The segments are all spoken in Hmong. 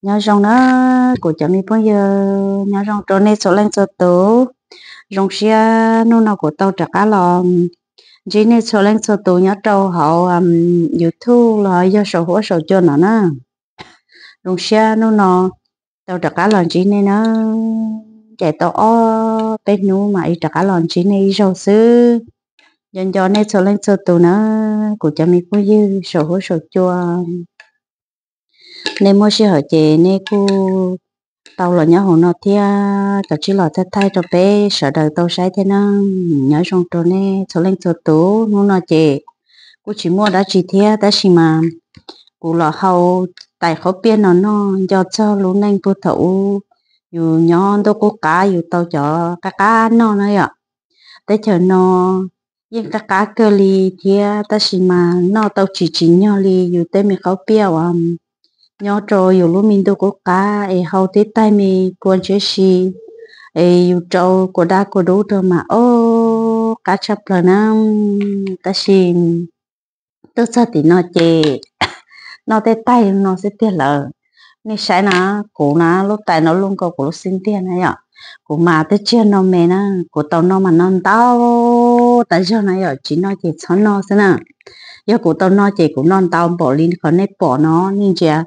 Nyob zoo na kuv cov me phooj ywg, nyob zoo rau nej txhua leej txhua tus. Zoo siab hnub no kuv tau rov qab los ntsib nej txhua leej txhua tus nyob rau hauv YouTube los yog saum huab saum cua no na. Zoo siab hnub no tau rov qab los ntsib nej na. Ncaim tau ob peb hnub mas ib rov qab los ntsib nej ib zaug xwb. Nco nco nej txhua leej txhua tus na, kuv cov me phooj ywg saum huab saum cua. Nej muaj sij hawm ces nej kuj tau los nyob hauv no thiab, kav tsij los thaij thaij rau peb sawv daws tau saib thiab na. Nyob zoo rau nej txhua leej txhua tus. Hnub no ces kuj tsis muaj dab tsi thiab tab sis mas kuv los hau tais qhaub piaj no noj nco txog lub neej puag thaum ub, yus nyob ntuj qub qab yus tau cov qab qab noj na yom. Teb chaws no yeej qab qab kawg li thiab tab sis mas noj tau tsis tsim nyog li yus tej me qhaub piaj uas nyob rau yus lub me ntuj qub qab es hau tib taig me kua ntshiab si es yus rau kua daj kua dub rau mas ob qab tshaj plaws na. Tab sis tuaj txog tim no ces noj tej taig no xwb tiag lawm. Nej saib na, kuv na lub tais no luj nkaus kuv lub xub ntiag na yom. Kuv mas twb tsis yog no me na, kuv tau noj mas noj ntau tas zog na yom, tsis noj ces txhob noj xwb na. Yog kuv tau noj ces kuv noj ntau npaum li qhov nej pom no, nej ntsia,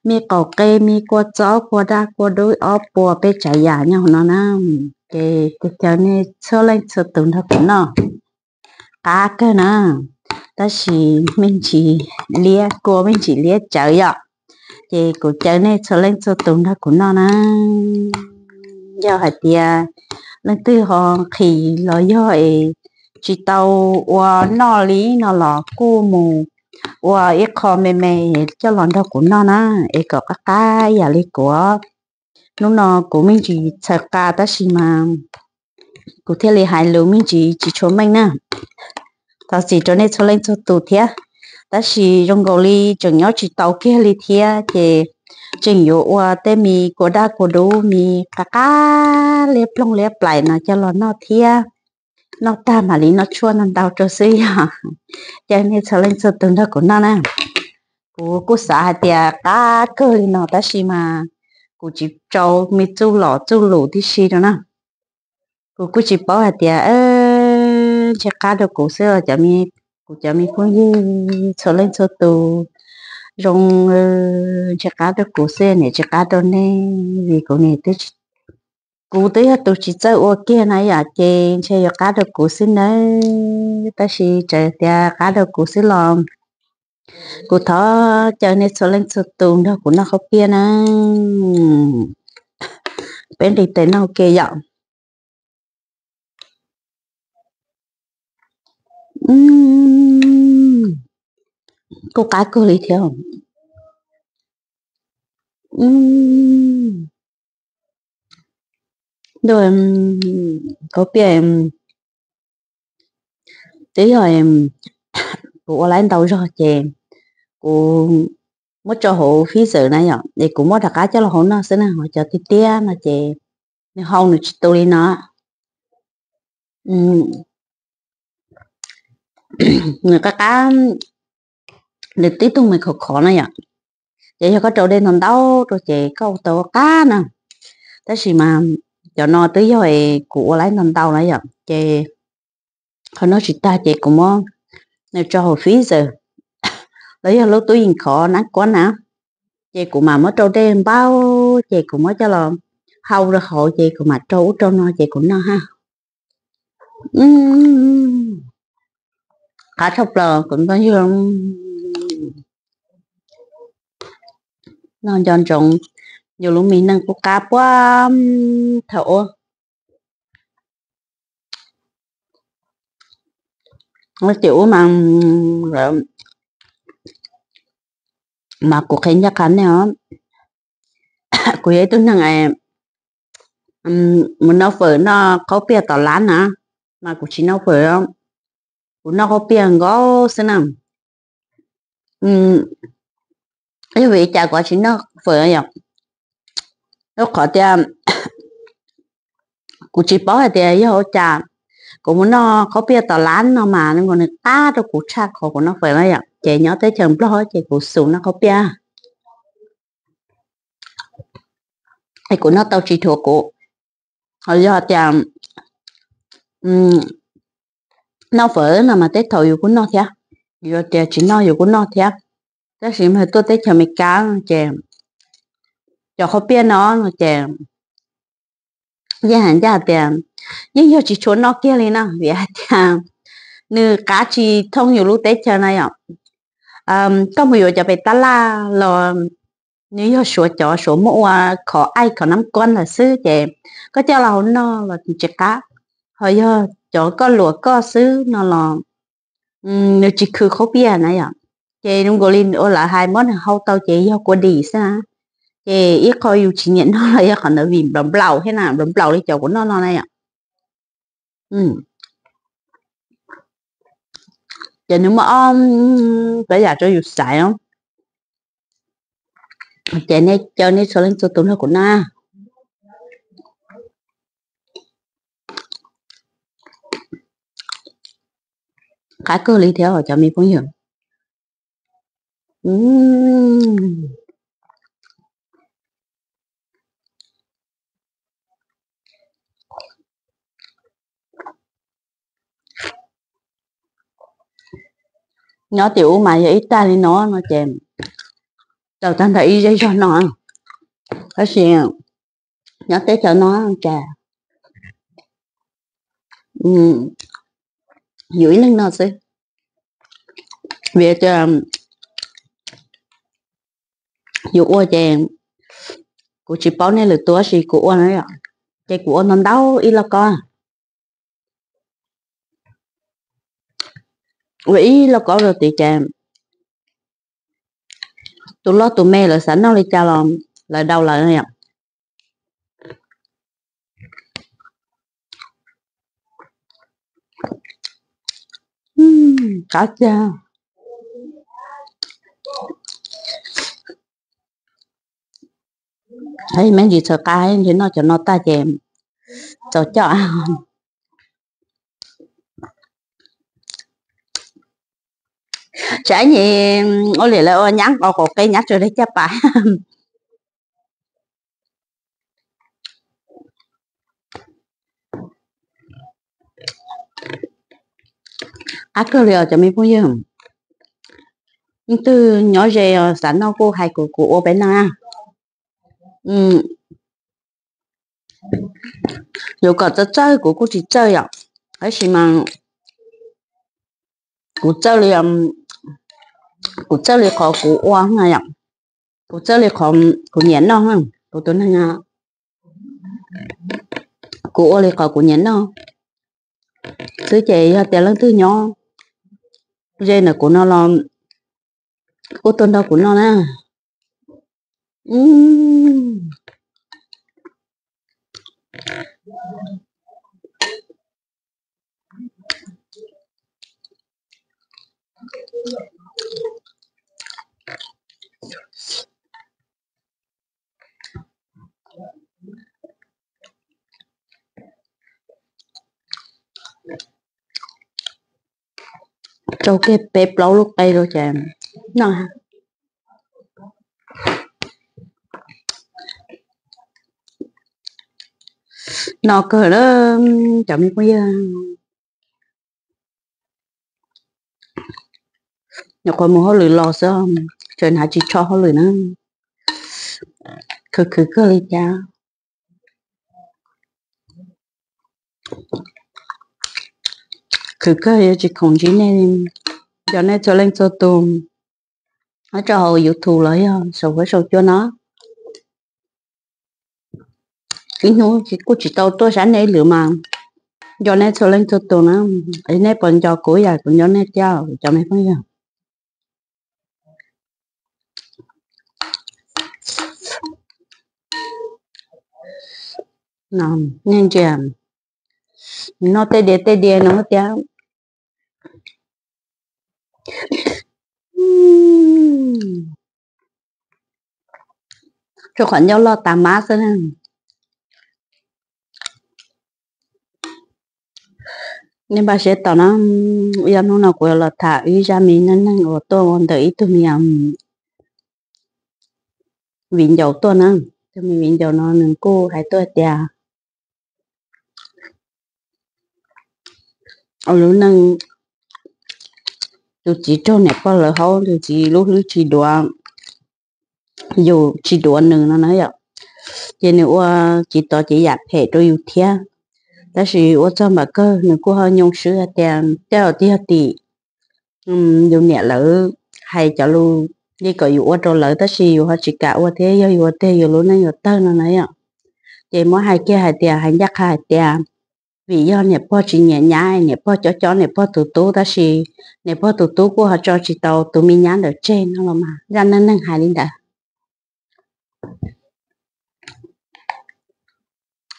me qaum qe me kua txob kua daj kua dub ob puas peb tsav yam nyob hauv no na. Ces caw nej txhua leej txhua tus nrog kuv noj. Qab kawg na, tab sis me ntsis liab kua me ntsis liab tsawv yom. Ces kuv caw nej txhua leej txhua tus nrog kuv noj na. Yog hais tias leej twg ho nqhis los yog es tsis tau ua noj li no los kuj mus ua ib qho me me coj los nrog kuv noj na, es kom qab qab yam li kuv. Hnub no kuv me ntsis txhaws qa tab sis mas kuv thiaj li hais lus me ntsis tsis tshua meej na. Thov txim rau nej txhua leej txhua tus thiab, tab sis zoo nkaus li tseem nyob tsis tau kiag li thiab ces tseem yuav ua tej me kua daj kua dub me qab qab liab ploog liab plaim no coj los noj thiab. Noj tag mam li noj tshuaj no ntau rau xwb yog. Caw nej txhua leej txhua tus nrog kuv noj na. Kuv kuj xav hais tias qab kawg li no tab sis mas kuv tsis tau me txuj lom txuj lus tib si rau na. Kuv kuj tsis paub hais tias ntshe qab rau kuv xwb, kuv cov me phooj ywg txhua leej txhua tus, zoo ntshe qab rau kuv xwb, niam tsis qab rau nej vim kuv niam twb, kuv twb yog tus tsis txawj ua kiag na yom, ces ntshe yuav qab rau kuv xwb nawb. Tab sis txawm tias qab rau kuv xwb los kuv thov caw nej txhua leej txhua tus nrog kuv noj qhaub piaj na. Peb nqis tes noj ua ke yom. Kuj qab kawg li thiab. Ntuj, qhaub piaj twb yog kuv ua laib ntau zog ces kuv muab tso hauv freezer na yom, es kuv muab rov qab coj los hau noj xwb na, ho cov tiag tiag no ces nws hau nws tsis tu li no. Nws qab qab, nws tib tug me khov khov na yom. Ces yog koj rau dej ntau ntau rau ces koj ua tau qab na. Tab sis mas cov no twb yog kuv ua laib ntau ntau na yom, ces qhov noj tsis tag ces kuv muab nws tso hauv freezer los yog lub tub yees khov nab kuab na, ces kuv mam muab rau dej npau, ces kuv muab coj los hau rau hauv ces kuv mam rau ub rau no ces kuv noj ha. Qab tshaj plaws kuv nplooj ywg. Noj nco ntsoov yus lub me neej qub qab puag thaum ub. Ces ub mas, mas kuv qhia ncaj qha nej os, kuv yog ib tug neeg mus noj fawm noj qhaub piaj tom lab na, mas kuv tsis noj fawm, kuv noj qhaub piaj nkaus xwb na. Yog vim li cas kuv tsis noj fawm yom? Rau qhov tias kuv tsis paub hais tias yog ua cas kuv mus noj qhaub piaj tom lab no mas nws qab rau kuv tshaj qhov kuv noj fawm na yom. Ces nyob teb chaws Nplog ces kuv xub noj qhaub piaj. es kuv noj tau tsis dhuav kuv. Ho yog tias noj fawv no mas tej thaum yus kuj noj thiab, yog tias tsis noj yus kuj noj thiab. Tab sis mas tuaj teb chaws Amelikas ces cov qhaub piaj no no ces yeej hais ncaj tias yeej yog tsis tshua noj kiag li na, vim hais tias nws qab tsis thooj yus lub teb chaws na yom. Koj mus yuav cov pem tab laj los nws yog suav cov suav muab ua khov aij khov nab kuab ntawd xwb ces koj coj los hauv noj los tsis qab. Ho yog cov koj luam koj xwb no los nws tsis khwv qhaub piaj na yom. Ces zoo nkaus li ua lawv hais muab nws hau tau ces yog kua dis xwb na. Ces ib qho yus tsis nyiam noj los yog qhov ntawd vim nplaum nplaum thiab na, nplaum nplaum li cov kuv noj no na yom. Ces nws muaj ob peb yam rau yus xaiv. Ces nej caw nej txhua leej txhua tus nrog kuv noj. Qab kawg li thiab os cov me phooj ywg. Nyob tim ub mas yog ib tag li no no ces tau tag nrho ib zej zog no, tab sis nyob teb chaws no ces yus ib leeg no xwb. Vim tias yus ua ces kuv tsis paub nej lwm tus tab sis kuv ua na, ces kuv ua ntau ntau ib lauj kaub. Ua ib lauj kaub rau tid ces tus loj tus me lawv xav noj li cas los lawv daus lawm yom. Qab tiag. Me ntsis txhawv qab ntsis noj cov no tag ces txaus coj. Saib nyim ua liam lawv ua nyab nqos qaum qe nyab tsaws dej caj pas. Qab kawg li os cov me phooj ywg. Leej twg nyob ze xav noj kuj hais kuv, kuv ua peb noj. Yuav kom txawj txawj kuv kuj tsis txawj yom, tab sis mas kuv txawj li, kuv txawj li qhov kuv ua yom, kuv txawj li qhov kuv nyiam noj, kuv tus neeg, kuv ua li qhov kuv nyiam noj xwb ces yog tias leej twg nyob ze ntawm kuv no los kuj tuaj nrog kuv noj na. Rau kiag peb plaub lub qe rau ces noj. No kawg na cov me phooj ywg. Nyuam qhuav mus hauj lwm los xwb, tseem hnav tsis tsho hauj lwm na. Khwv khwv kawg li cas. Khwv kawg yuav tsis khoom ntsib nej, nco nej txhua leej txhua tus nyob rau hauv YouTube los yog saum huab saum cua no. Ib hnub kuj tsis tau tuaj saib nej ib lwm mas nco nej txhua leej txhua tus na. Nej puas nco kuv ib yam kuv nco nej thiab cov me phooj ywg? Nej ntsia, noj tej diav tej diav no thiab. Tsuas qhov ncauj loj tas mab xwb na. Nej npaj siab tos na, yog hnub no kuv los tham ib zaj me neej neeg uas tuaj ua ntawm ib tug me viv ncaus tuaj na. Tus me viv ncaus no nws kuj hais tuaj tias lub neej tus txiv raug niam pog lawv haub, tus txiv lub hlwb tsis duav yus, tsis duav nws no na yom. Ces nws ua tsis tau ces yam phem rau yus thiab. Tab sis ua txog npam kawg nws kuj ho nyoo swb hais tias tej zaum twb yog tim yus niam lawv hais cov lus li kom yus ua rau lawv, tab sis yus ho tsis kam ua thiab, yog yus ua tiag yus lub neej yuav tawg no na yom. Ces muab hais kiag hais tias, hais ncaj qha hais tias vim yog niam pog tsis nyiam nyab, niam pog cob cob niam pog tus tub, tab sis niam pog tus tub kuj ho tso tsis tau tus me nyab ntawd tseg no los mas zaj neej neeg hais li ntawd.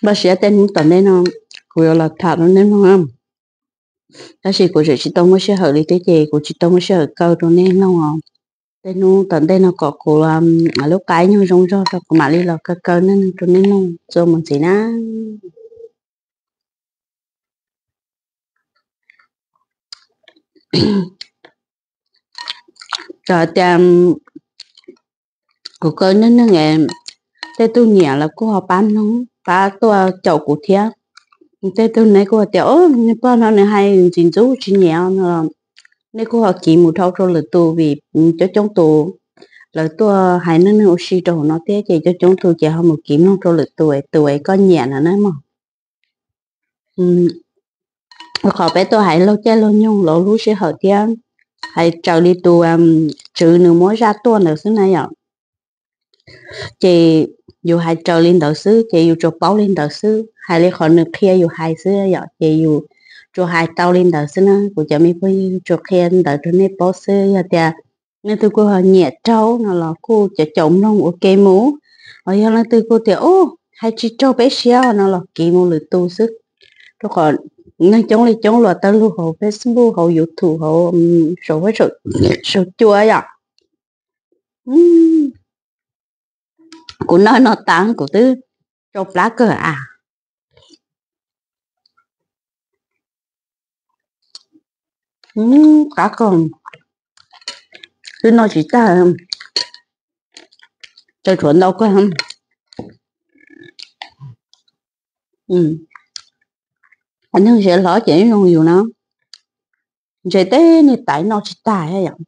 Npaj siab tej hnub tom ntej no kuv yuav los tham rau nej mloog, tab sis kuv tseem tsis tau muaj sij hawm li thiab ces kuv tsis tau muaj sij hawm kaw rau nej mloog os. Tej hnub tom ntej no kom kuv lub qaib nyuag zoo zog rau kuv mam li los kaw kaw neej neeg rau nej mloog txuas mus ntxiv na. Txawm hais tias kuv kaw neej neeg, tej tug nyiam los kuj ho pab mloog, pab tuaj caum kuv thiab. Tej tug nej kuj hais tias, o, niag pog no nws hais ntxim ntxub tsis nyiam no, nej kuj ho kiv mus dhau rau lwm tus vim coob coob tus lawv tuaj hais neej neeg ua si rau hauv no thiab ces coob coob tus ces ho mus kiv mloog rau lwm tus, tus koj nyiam no na mog. Qhov peb tuaj hais laug caij laug nyoog laug lub sij hawm thiab hais raws li tus tswv nws muab zaj tuaj ntawd xwb na yom. Ces yus hais raws li ntawd xwb ces yus tsuas paub li ntawd xwb, hais li qhov nws qhia yus hais xwb yom, ces yus tsuas hais tau li ntawd xwb na. Kuv cov me phooj ywg, tsuas qhia ntawd rau nej paub xwb. Yog tias leej twg kuj ho nyiam raug no los kuj caum caum mloog ua ke mus, ho yog leej twg kuj tias, u, hais tsis raug peb siab no los kiv mus lwm tus xwb. Rau qhov neeg coob li coob los tawg lug hauv Facebook, hauv YouTube, hauv saum huab saum cua yom. Kuv noj no tas kuv twb tsau plab kawg a. Qab kawg, twb noj tsis tag, tsau tshuav ntau kawg. Neeg siav hlob ces zoo yus na, ntshe tej niag tais noj tsis tag yom.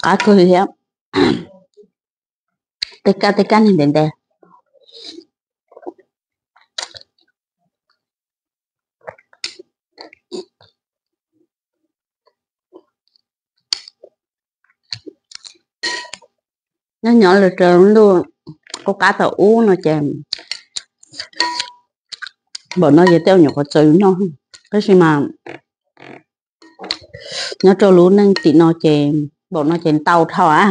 Qab kawg li thiab. Tej kab tej kab niag ntev ntev. Nyob nyob los rau ntuj qub qab thaum ub no ces npaum no ces tej nyuam qhuav txawv yus noj, tab sis mas nyob rau lub neej tim no ces npaum no ces ntau dhau a.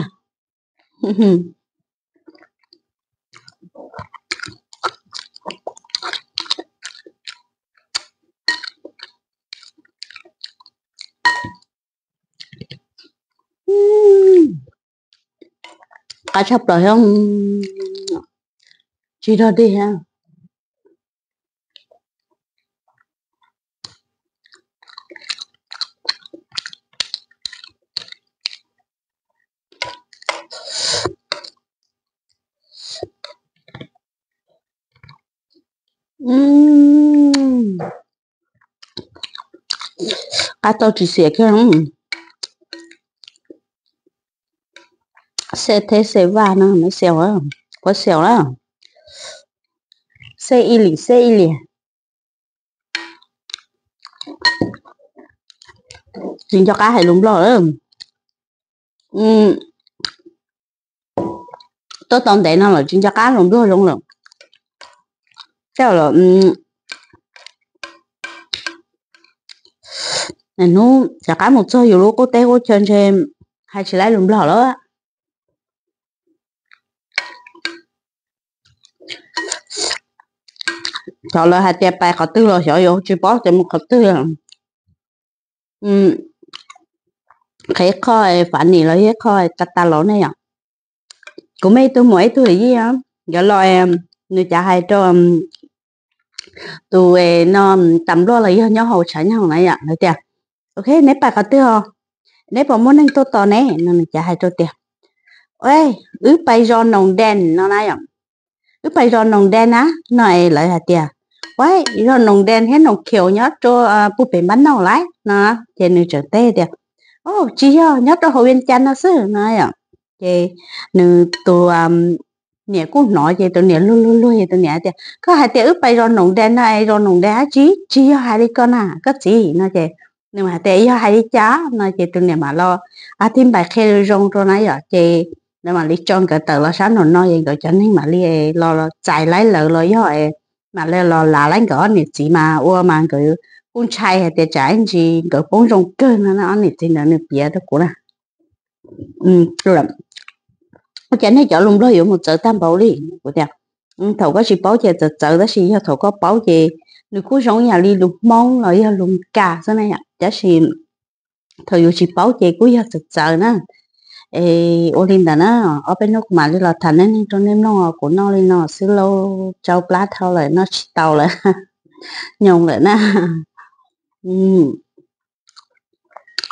Qab tshaj plaws thiab, tsis dog dig thiab. Qab tau tsis xiam kiag. Xej theb xej vaj no, xej, qhuav xyaum lawm. Xej ib lim xej ib lim. Tsis nco qab hais lus Nplog lawm. Tuaj tau ntev no lawm tsis nco qab lus Nplog zoo lawm. Tej zaum hnub rov qab mus txog yus lub qub teb qub chaw ntshe hais tsis laib lus Nplog lawm. Xyov lawv hais tias pais qhov twg los xyov yuav tsis paub tias mus qhov twg. Qhov ib qho funny los yog ib qho tas tas los ne yom. Kuv muaj ib tug muam ib tug yij, nkawd los, nws cav hais rau tus no, tas Nplog los yog nyob hauv tshav nyob hauv na yom, lawv tias, ok, neb pais qhov twg os? Neb puas muaj neeg tuaj tos neb no? Nws cav hais rau tias, Wb pais zos Noos Des no na yom, wb pais zos Noos Des na no es lawv hais tias, ua, zos Noos Des thiab Noos Khiaus nyob rau puag pem Npab Nauj lawm no. Ces nws tseem teb tias, o, tsis yog, nyob rau hauv Vias Cas no xwb no yom. Ces nws tus niam kuj hnov ces tus niam luag luag luag ces tus niam tias, koj hais tias wb pais zos Noos Des no es zos Noos Des dab tsi, tsis yog hais li ko na koj txiv no. Ces nws hais tias yog hais li cas no ces tus niam mam los a thib npais qhia zoo rau na yom. Ces lawv mam li tso nkawd tawm los sab nraum no es nkawd cov neeg mam li los txais laib lawv los yog mam li los lav laib nkawd ob niam txiv mas ua mas nkawd kuj ntshai hais tias tsam ib ntsis nkawd poob zoo kawg no na. Ob niam txiv ntawd nws piav rau kuv na, ua cas nej cov lus Nplog yuav mus txawv tag npaum li? Kuv tias, thaum koj tsis paub ces txawv txawv, tab sis yog thaum koj paub ces nws kuj zoo yam li lus Hmoob los yog lus Meskas xwb na yom. Tab sis thaum yus tsis paub ces kuj yog txawv txawv na. Es ua li ntawd na, ob peb hnub kuv mam li los tham neej neeg rau nej mloog os. Kuv noj li no xwb lauj, tsau plab dhau lawm, noj tsis tau lawm, nyoos lawm na.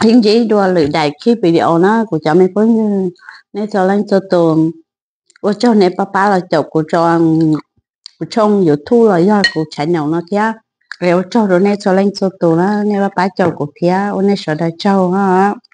Yeej ntsib dua lwm daim clip video na kuv cov me phooj ywg, nej txhua leej txhua tus. Ua tsaug nej pab pab los caum kuv, kuv tshooj YouTube los yog kuv channel no thiab. Es ua tsaug rau nej txhua leej txhua tus na, nej pab pab caum kuv thiab, ua nej sawv daws tsaug os.